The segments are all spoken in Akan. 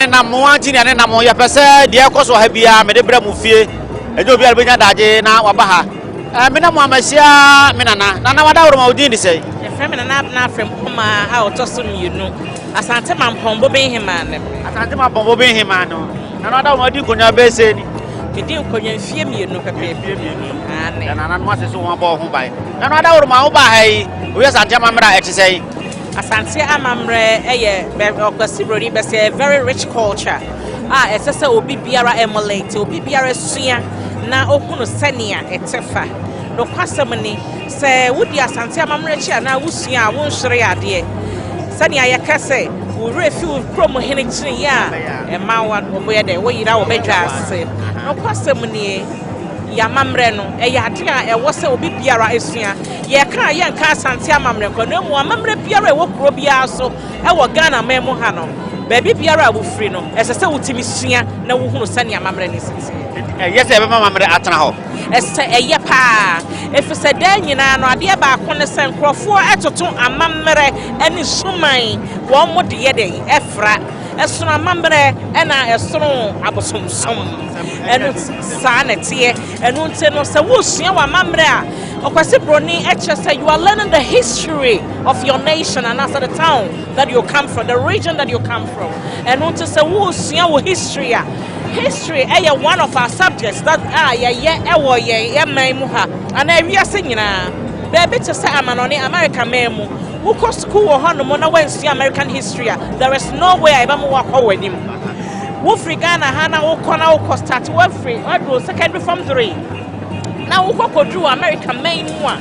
Nenam mo ara nti na yɛnenam mo. Yɛpɛ sɛ deɛ ɛkɔ so wɔ ha biara mede brɛ mo fie. Ɛnyɛ obiara bɛnya daagye na waba ha. Ɛɛ, me ne mo amahyia me nana. Nana Wadaworoma, wo din de sɛn? Yɛfrɛ me Nana Abena Afrempoma a ɔtɔ so mmienu. Asante Mampɔn Bobenhemaa ne me. Asante Mampɔn Bobenhemaa no. Nana Wadaworoma, wadi nkonnwa bɛyɛ sɛ ni? Medi nkonnwa mfie mmienu pɛpɛɛpɛ. Mfie mmienu. Aane. Yɛn nananom ase so wɔn abɔ wo ho ban. Nana Wadaworoma, wobaa ha yi, woyɛ Asante amammerɛ a ɛte sɛn? Asante amammerɛ yɛ Ɔkwasi Broni bɛsɛ ɛyɛ very rich culture a ɛsɛ sɛ obi biara emulate, obi biara sua na ohunu sɛnea ɛte fa. Nokwasɛm ni, sɛ wodi Asante amammerɛ akyi anaa wosua a, wonhwere adeɛ. Sɛnea yɛka sɛ wo werɛ fi wo kurom hene kyini a, ɛma woyɛ dɛ, woyera wo badwa ase. Nokwasɛm nie, yɛn amammerɛ no, ɛyɛ adeɛ a ɛwɔ sɛ obi biara sua. Yɛka a yɛnka Asante amammerɛ nko na mmom amammerɛ biara a ɛwɔ kuro biara so wɔ Ghana man mu ha no, baabi biara a wofiri no, ɛsɛ sɛ wotumi sua na wohunu sɛnea amammerɛ no si teɛ. Enti ɛyɛ sɛ yɛbɛma amammerɛ atena hɔ? Ɛsɛ, ɛyɛ paa. Ɛfiri sɛ daa nyinaa no, adeɛ baako ne sɛ nkurɔfoɔ toto amammerɛ ne suman, wɔn de yɛ dɛn? Fra. Ɛsono amammerɛ ɛna ɛsono abosomsom. Ɛno saa na ɛteɛ. Ɛno nti no, sɛ wosua w'amammerɛ a, Ɔkwasi Broni kyerɛ sɛ you are learning the history of your nation anaasɛ the town that you come from, the region that you come from. Ɛno nti sɛ wosua wo history a, history ɛyɛ one of our subjects that a yɛyɛ ɛwɔ yɛn yɛman mu ha anaa wiase nyinaa. Baabi te sɛ amanɔne America man mu, wokɔ school wɔ hɔnom na woansua American history a, there is no way a yɛbɛma woakɔ w'anim. Wofiri Ghana ha na wokɔ na wokɔ start woafiri waduro secondary form 3 na wokɔ kɔduru America man mu a,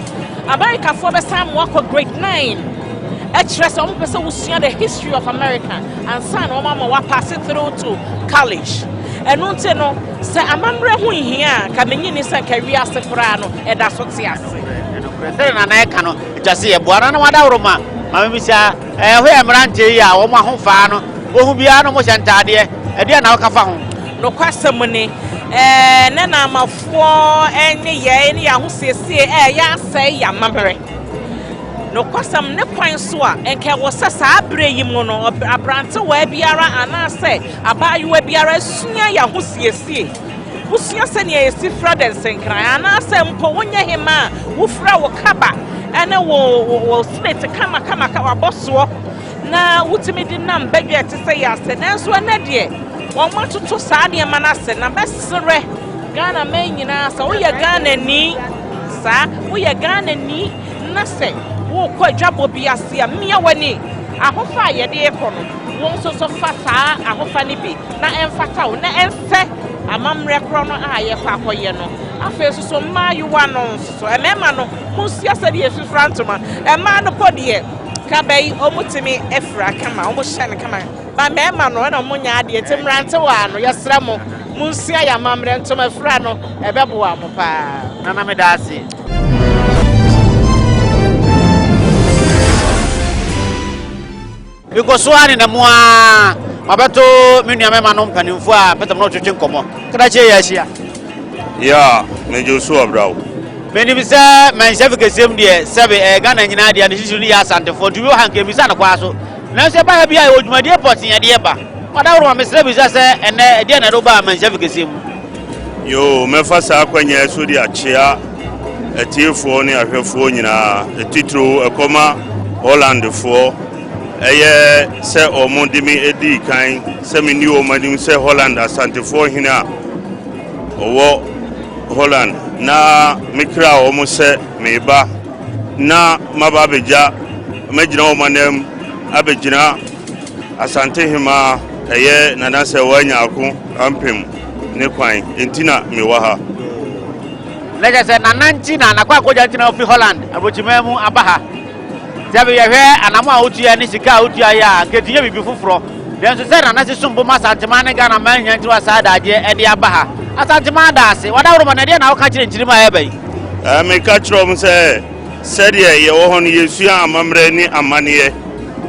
Americafoɔ bɛsan mo akɔ grade 9 ɛkyerɛ sɛ wɔn pɛ sɛ wosua the history of America ansa na wɔn ama wapass through to college. Ɛno nti no, sɛ amammerɛ ho nhia a, ka menyi ni sɛ nka wiase koraa no ɛda so te ase. Sɛdeɛ nana ɛka no, ɛtwa sɛ yɛboa no. Na Wadaworoma, maame bisa, ɛhɔ yɛ mmeranteɛ yi a wɔn ahofaa no, wɔhu biara no wɔhyɛ ntaadeɛ, ɛdeɛ na wɔka fa ho? Nokwasɛm ni, ɛɛ ne naamafoɔ ne yɛn ne yɛn ahosiesie ɛyɛ asɛe yɛ amammerɛ. Nokwasɛm ne kwan so a, nka ɛwɔ sɛ saa berɛ yi mu no, aberantewaa biara anaasɛ abaayewa biara sua yɛ ahosiesie. Wosua sɛnea yɛsi fra dɛnsenkran anaasɛ mpo wonyɛ hema a wofura wo kaba ɛne wo wo slit kama kama wabɔ soɔ na wotumi de nam badwa ɛte sɛ yɛ ase. Nanso ɛnɛ deɛ, wɔn atoto saa nneɛma no ase na bɛserɛ Ghana man nyinaa sɛ woyɛ Ghana ni saa, woyɛ Ghana ni na sɛ wokɔ adwabɔ bi ase a, mmea w'ani ahofa a yɛde kɔ no, wɔn nso so fa saa ahofa no bi na ɛmfata wo na ɛnsɛ amammerɛ korɔ no a yɛkɔ akɔyɛ no. Afei nso so mmaayewa no nso so, mmarima no monsua sɛdeɛ yɛfifra ntoma. Mmaa no pɔ deɛ kaba yi, wɔn tumi afira kama, wɔn hyɛ no kama ba. Mmarima no ɛna wɔn nya adeɛ nti mmerantewa no, yɛsrɛ mo, monsua yɛ amammerɛ ntoma fira no, ɛbɛboa mo paa. Nana, meda ase. Mekɔ so a nenam a mabɛto me nua mɛma no mpanimfoɔ a pɛtɛm na ɔtwetwe nkɔmmɔ krakye yɛ ahyia. Ya, megye so ɔbraw. Menim sɛ manhyia fi kɛseɛ mu deɛ, sɛbe ɛyɛ Ghana nyinaa deɛ ne titiri no yɛ Asantefoɔ nti bi wɔ ha nka mmisa no kwaa so, nanso ɛba ha bi a yɛwɔ dwumadie pɔtee yɛde ɛba. Ɔdaworo ma mesrɛ bisa sɛ ɛnɛ ɛdeɛ na ɛde wo baa manhyia fi kɛseɛ mu? Yo, mɛfa saa akwanya yi so de akyea atiefoɔ ne ahwɛfoɔ nyinaa, ɛtitiriw ɛkɔma Hollandfoɔ. Ɛyɛ sɛ ɔmo de me edi kan sɛ menni wɔn anim sɛ Holland Asantefoɔ hene a ɔwɔ Holland, na mekra wɔn sɛ meba na maba abɛgya mɛgyina wɔn anam abɛgyina Asante hema ɛyɛ Nana sɛ wɔanya ako ampem ne kwan nti na mewɔ ha. Na kyerɛ sɛ nana nti na nakɔ akɔgya nti na wofi Holland aburokyiman mu aba ha. Sɛ yɛhwɛ anamo a wotua ne sika a wotua yɛ a, nka ɛtumi yɛ biribi foforɔ, nanso sɛ nana si som bo ma Asanteman ne Ghana man nyinaa nti wasaa adagyeɛ ɛde aba ha. Asanteman da ase. Wadaworo na ɛdeɛ na woka kyerɛ nkyirima a ɛba yi? Meka kyerɛ wɔn sɛ sɛdeɛ yɛwɔ hɔ no, yɛsua amammerɛ ne amanneɛ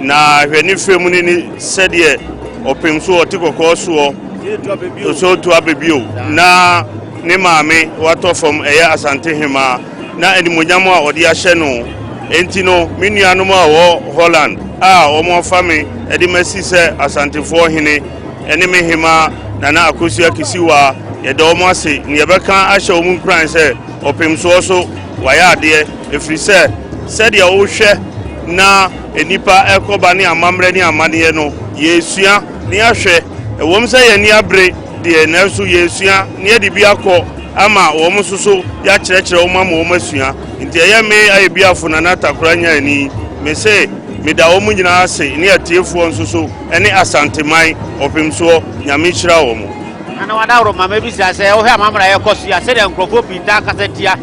na hwɛ ne fɛ mu ne ne sɛdeɛ ɔpem so ɔte kɔkɔɔ soɔ so to aba bio na ne maame watɔ fam ɛyɛ Asante hema na animonyam a ɔde ahyɛ no. Enti no, me nuanom a wɔ Holland a wɔn afa me de masi sɛ Asantefoɔ hene. ne me hemaa Nana Akosua Kisiwaa, yɛda wɔn ase na yɛbɛka ahyɛ wɔn nkuran sɛ ɔpemsoɔ so wayɛ adeɛ ɛfiri sɛ sɛdeɛ wohwɛ na nnipa ɛkɔba ne amammerɛ ne amanneɛ no yɛresua na yɛahwɛ ɛwom sɛ yɛn ani abere deɛ nanso yɛresua na yɛde bi akɔ ama wɔn nso so yɛakyerɛkyerɛ wɔn ama wɔn asua nti ɛyɛ me Ayebiafo Nana Takora Nyaani me se meda wɔn nyinaa ase ne atiefoɔ nso so ne Asanteman ɔpemsoɔ Nyame nhyira wɔn. Nana Wadaworo ma mebisa sɛ wohwɛ amammerɛ a ɛkɔ so yi a sɛdeɛ nkurɔfoɔ pii taa kasa tia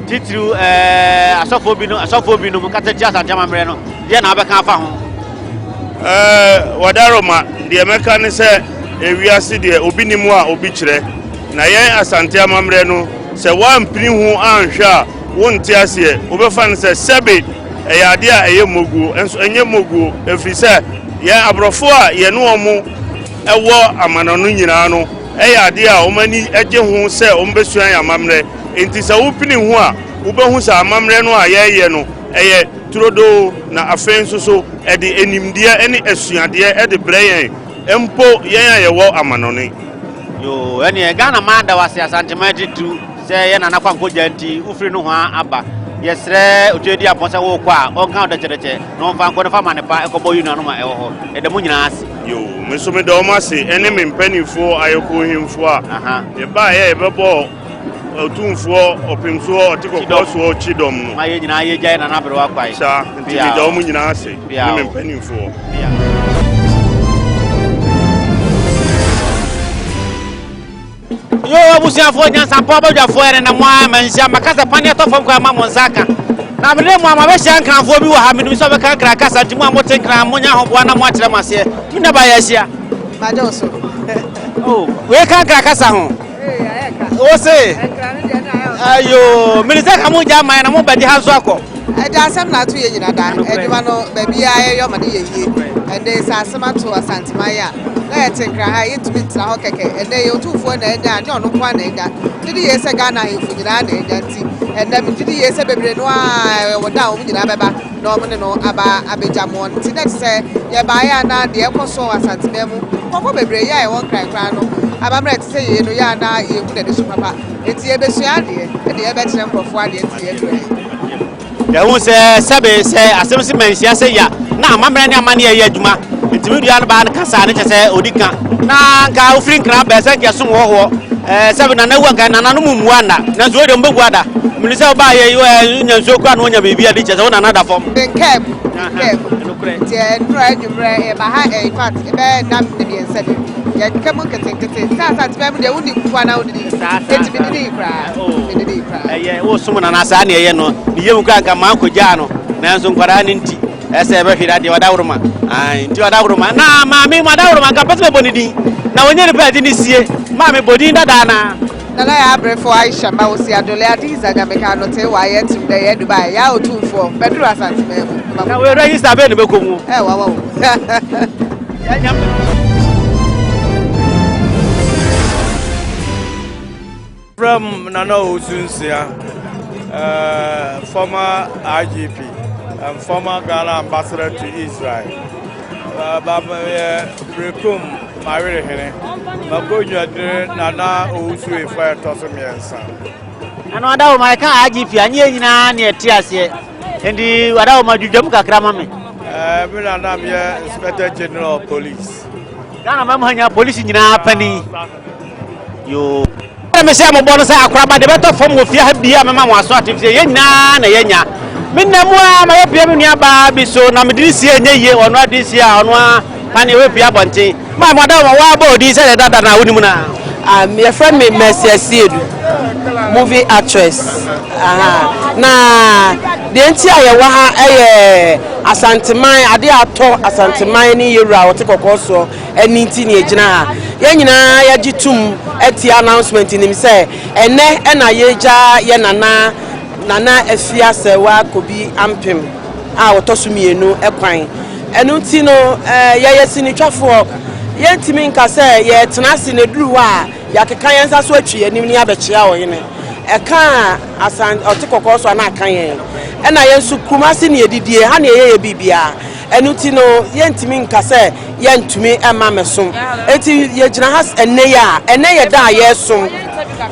titiriw ɛɛ asɔfoɔ binom asɔfoɔ binom kasa tia Asante amammerɛ no deɛ na wobɛka afa ho? Ɛɛ Wadaroma deɛ mɛka ne sɛ ewiase deɛ obi nim a obi kyerɛ na yɛn Asante amammerɛ no sɛ woampini ho anhwɛ a wonte aseɛ wobɛfa no sɛ sɛbe ɛyɛ adeɛ a ɛyɛ mmoguo nso ɛnyɛ mmoguo ɛfiri sɛ yɛn aborɔfo a yɛne wɔn ɛwɔ amanɔno nyinaa no ɛyɛ adeɛ a wɔn ani gye ho sɛ wɔn bɛsua yɛn amammerɛ nti sɛ wopini ho a wobɛhu sɛ amammerɛ no a yɛreyɛ no ɛyɛ turodoo na afei nso so ɛde enimdeɛ ne asuadeɛ ɛde brɛ yɛn mpo yɛn a yɛwɔ amanɔne. Yoo, ɛneɛ Ghana man da wase Asanteman titiriw sɛ yɛ Nana Kwankogya nti wofiri no ho aba. Yɛsrɛ Otuadi Apɔn sɛ wokɔ a ɔnka wo dɛkyɛdɛkyɛ na ɔmfa nkɔ ne fa ma ne pa ɛkɔbɔ yi nuanom a ɛwɔ hɔ. Yɛda mo nyinaa ase. Yoo, me nso meda wɔn ase ɛne me mpanimfoɔ ayɛkɔhemfoɔ a yɛbaeɛ yɛbɛbɔ otumfoɔ ɔpemsoɔ ɔte kɔkɔɔ soɔ kyidɔm no. Ma yɛn nyinaa yɛgyae Nana Aberewa kwae. Saa, nti meda wɔn nyinaa ase ne me mpanimfoɔ. Yo, abusuafoɔ nyansampɔ abadwafoɔ yɛne na mo a manhyia maka sɛ paneɛ tɔ fam koraa ma mo nsa aka na mene mo a mabɛhyia nkranfoɔ bi wɔ ha menim sɛ ɔbɛka nkran kasa nti mo a mote nkran monya ahoboa na moakyerɛ mo aseɛ me nua ba yɛahyia. Magye wo so. Oh, wei ka nkran kasa ho wo se ayo mene sɛ ka mogya aman na mobɛgye ha nso akɔ. Ɛgya asɛm na ato yɛ nyina da adwuma no baabi a yɛyɔ ma ne yɛ yie. Ɛnde sɛ asɛm ato Asanteman a na yɛte nkra ha yɛntumi ntena hɔ kɛkɛ. Ɛnɛ yɛ otumfoɔ na ɛnya ne ɔno nko a na ɛnya gyidi yie sɛ Ghana ahemfo nyinaa na ɛnya nti ɛnɛ megye yie sɛ bebree no a ɛwɔ da a wɔn nyinaa bɛba na wɔn ne no aba abɛgya moɔ nti na te sɛ yɛbaeɛ a na deɛ ɛkɔ so wɔ Asanteman mu nkɔkɔ bebree yɛ a ɛwɔ nkran koraa no amammerɛ te sɛ yie no yɛ a na yɛhu n'ani so papa nti yɛbɛsua adeɛ ɛde yɛbɛkyerɛ nkurɔfoɔ adeɛ nti yɛdurɛ. Yɛhu sɛ sɛbe sɛ asɛm si manhyia sɛ ya na amammerɛ ne amanneɛ yɛ adwuma nti me dua no baa no kasa ne kyɛ sɛ ɔdi ka na nka wofiri nkra bɛɛ sɛ nka ɛsom hɔhoɔ sɛbe nana wu anka nananom mmua nna nanso wei deɛ ɔmbɛbu ada mene sɛ wobaa yɛ nya nsuo kora na wonya biribi ade kyɛ sɛ wo nana da fam. Nkɛm nkɛm nti nnura anwummerɛ yɛba ha in fact ɛbɛyɛ nna mmiɛnsa bi yɛka mu nketenkete sɛ Asanteman mu deɛ wodi fufuo anaa wodidi enti medidi koraa medidi koraa. Ɛyɛ wosom nana saa ne ɛyɛ no ne yam kora nka maa nkɔgyaa no nanso nkwadaa no nti ɛsɛ ɛbɛhwere adeɛ ɔdaworoma nti ɔdaworoma na maame mu adaworoma nka pɛ sɛ mɛbɔ ne din na wɔnyɛ nipa ɛde ne sie maame bɔ din dadaa naa. Nana yɛ abrɛfo Aisha Mawusi Adole Adiza Nyameka no te wa yɛ tum dɛ yɛ Dubai yɛ otumfoɔ bɛduru Asanteman mu. Na wei register bɛɛ ne bɛkɔ mu. Ɛ wawa o. From Nana Osunsia, former IGP and former Ghana ambassador to Israel. Berekum Mawerehene, Makonwadire Nana Owusu Efa ɛtɔ so mmiɛnsa. Ɛno adaworoma ɛka IGP anyɛ nyinaa ne ɛte aseɛ nti adaworoma dwudwam kakra ma me. Me nana meyɛ Inspector General of Police. Ghana ma mu ha nyinaa polisi nyinaa panin. Yoo. Ɛna me sɛ mobɔ no sɛ akoraba de bɛtɔ fam wɔ fie ha bia mɛma mo aso ate fie yɛn nyinaa na yɛnya. Me nna mu a ma yɛpia me nua baa bi so na mede ne sie nyɛ yie ɔno ade sie a ɔno a pane wɔpia abɔnten. Ma mo ada ma wɔabɔ odin sɛ dada na wonim na. Yɛfrɛ me Mercy Asiedu, movie actress. Aha. Na deɛ nti a yɛwɔ ha yɛ Asanteman, adeɛ a atɔ Asanteman ne yɛwura a ɔte kɔkɔɔ soɔ ɛne nti ne yɛgyina ha. Yɛn nyinaa yɛgye tom atie announcement nim sɛ ɛnɛ ɛna yɛgya yɛ nana Nana Afia Sɛwa Kobi Ampem a ɔtɔ so mmienu kwan. Ɛno nti no yɛyɛ sinitwafoɔ, yɛntumi nka sɛ yɛtena ase na ɛduru hɔ a yɛakeka yɛn nsa so atwi yɛn anim ne yɛabɛkyea ɔhene. Ɛka asan ɔte kɔkɔɔ so a na aka yɛn. Ɛna yɛn nso Kumasi ne yɛdidie, ha ne yɛyɛ yɛ biribiara. Ɛno nti no, yɛntumi nka sɛ yɛntumi mma mmɛsom. Enti yɛgyina ha ɛnnɛ yi a, ɛnnɛ yɛ da a yɛresom.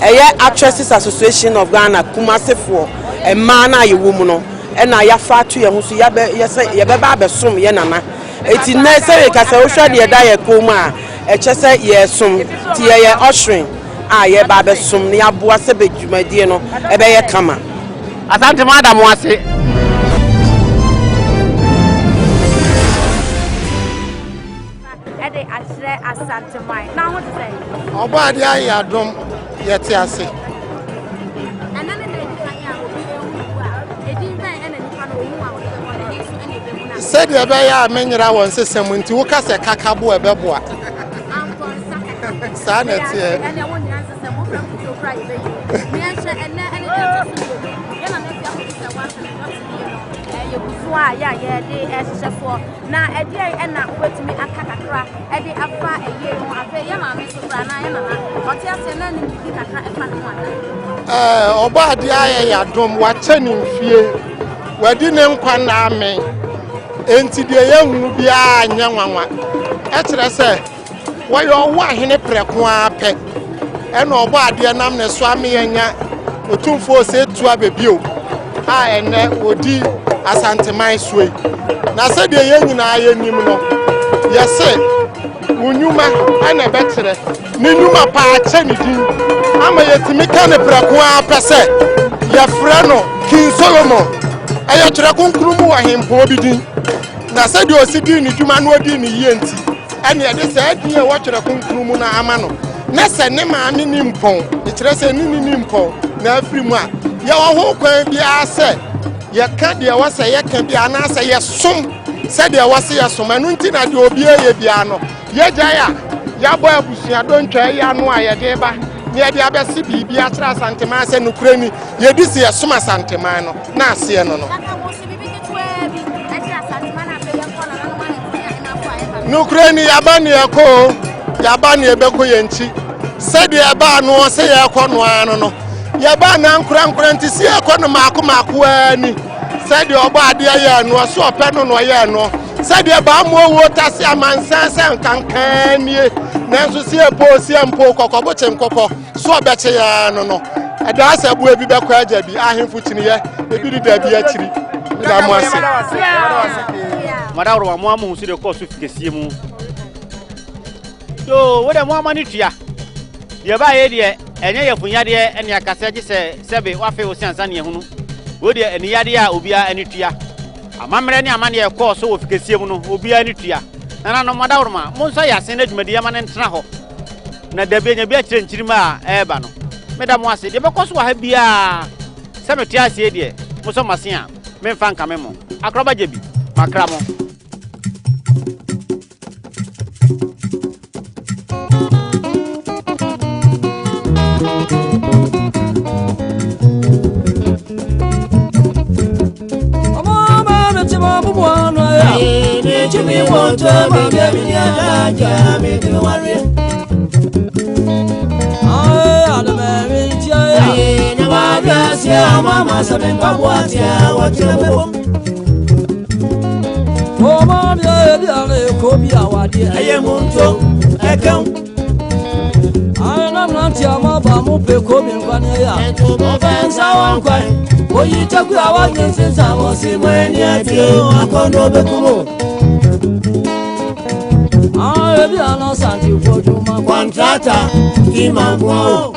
Ɛyɛ Actresses Association of Ghana, Kumasefoɔ, mmaa no a yɛwɔ mu no, ɛna yɛafa ato yɛn ho so yɛabɛ, yɛ sɛ yɛbɛba abɛsom yɛn nana. Enti nnɛ sɛ yɛka sɛ wohwɛ deɛ ɛda yɛn kɔn mu a, ɛkyɛ sɛ yɛresom. Nti yɛyɛ ushering a yɛreba abɛsom na yɛaboa sɛ bɛ dwumadie no ɛbɛyɛ kama. Asante mo ada mo ase. Ɛde akyerɛ Asanteman. Na ho te sɛ. Ɔbɔ adeɛ ayɛ adom yɛte ase. Ɛnɛ ne na edi kan a obi ehu a edin bɛn ɛna nipa no ohu a ɔde bɛbɔ ne din so ɛna ebehu na. Sɛdeɛ ɛbɛyɛ a menyera wɔ nsesa mu nti woka sɛ kakabo ɛbɛboa. Ampɔnsa kakabo. Saa na ɛteɛ. Ɛnɛ wo nyera nsesa mu wofrɛ mfutuo kora yɛbɛyi. Yɛnhwɛ ɛnɛ ɛne deɛ ɛtɔ so mmienu. Yɛn na mɛfi akɔsi sɛ wɔasɛm ɛtɔ so mmienu. Yɛgu so a yɛ a yɛde ɛhyehyɛ soɔ. Na ɛdeɛn na wobɛtumi aka kakra de afa ayie ho? Afei yɛ maame nso koraa anaa yɛ nana, ɔte aseɛ na nim biribi kakra ɛfa ne ho anaa? Ɛɛ, ɔbɔ adeɛ ayɛ yadom, wakyɛ ne mfie, wadi ne nkwa nna amen. Enti deɛ yɛhunu biara nyɛ nwanwa. Ɛkyerɛ sɛ Wɔyɛ ɔwo ahene prɛko ara pɛ ɛna ɔbɔ adeɛ nam ne so ame yɛnya Otumfoɔ Osei Tutu Abɛbio a ɛnɛ ɔdi Asanteman soɔ yi. Na sɛdeɛ yɛn nyinaa yɛnim no, yɛse wo nnwuma ɛna ɛbɛkyerɛ. Ne nnwuma paa kyɛ ne din ama yɛtumi ka ne prɛko ara pɛ sɛ yɛfrɛ no King Solomon. Ɛyɛ Twerɛ Kronkron mu ɔhempɔn bi din. Na sɛdeɛ ɔsi dii ne dwuma na ɔdii ne yie nti, ɛne ɛde saa din a ɛwɔ Twerɛ Kronkron mu no ama no. Na sɛ ne maame ni mpɔn, ɛkyerɛ sɛ ne ni ni mpɔn na afiri mu a, yɛwɔ ho kwan biara sɛ yɛka deɛ ɛwɔ sɛ yɛka bi anaasɛ yɛsom sɛdeɛ ɛwɔ sɛ yɛsom. Ɛno nti na deɛ obiara yɛ biara no, yɛgyae a yɛabɔ abusua dontwa yi ano a yɛde ba na yɛde abɛse biribi akyerɛ Asanteman sɛ nokorɛ ni, yɛdi sɛ yɛsom Asanteman no na aseɛ no no. Nokorɛ ni, yɛaba ne yɛkɔ o, yɛaba ne yɛbɛkɔ yɛn nkyi. Sɛdeɛ ɛbaa noɔ sɛ yɛrekɔ no ara no no, yɛbaa no ankorankora nti sɛ yɛrekɔ no maako maako ara ni. Sɛdeɛ ɔbɔ adeɛ yɛɛ noɔ, sɛ ɔpɛ no na ɔyɛɛ noɔ. Sɛdeɛ baammoɔ wuo tase amansan sɛ nkankaa nie, nanso sɛ yɛpoo sɛ yɛmpoo kɔkɔbo kye nkokɔ. So ɔbɛkye yɛn ara no no, ɛdaa sɛ aboa bi bɛkɔ agya bi, ahemfo kyiniiɛ, ebi deda bi akyiri. Meda mo ase. Madaworo mo amu so de kɔ so fi kɛseɛ mu. Yoo, wo de mo ama ne tua. Deɛ ɛbaeɛ deɛ, ɛnyɛ yafunyadeɛ ne akasɛ gye sɛ sɛbe wafe wo se ansa ne ahunu. Wei deɛ aniyadeɛ a obiara ani tua. Amammerɛ ne amanneɛ ɛkɔɔ so wɔ fi kɛseɛ mu no, obiara ani tua. Nananom, adaworoma, monsɔ yɛn asen na dwumadie ama no ntena hɔ. Na dabi anya bi akyerɛ nkyirimma a ɛreba no. Meda mo ase. Deɛ ɛbɛkɔ so wɔ ha biara, sɛ mete aseɛ deɛ, mosɔ m'ase a, memfa nkame mo. Akoraba gya bi, makra mo. Contrata, Imango.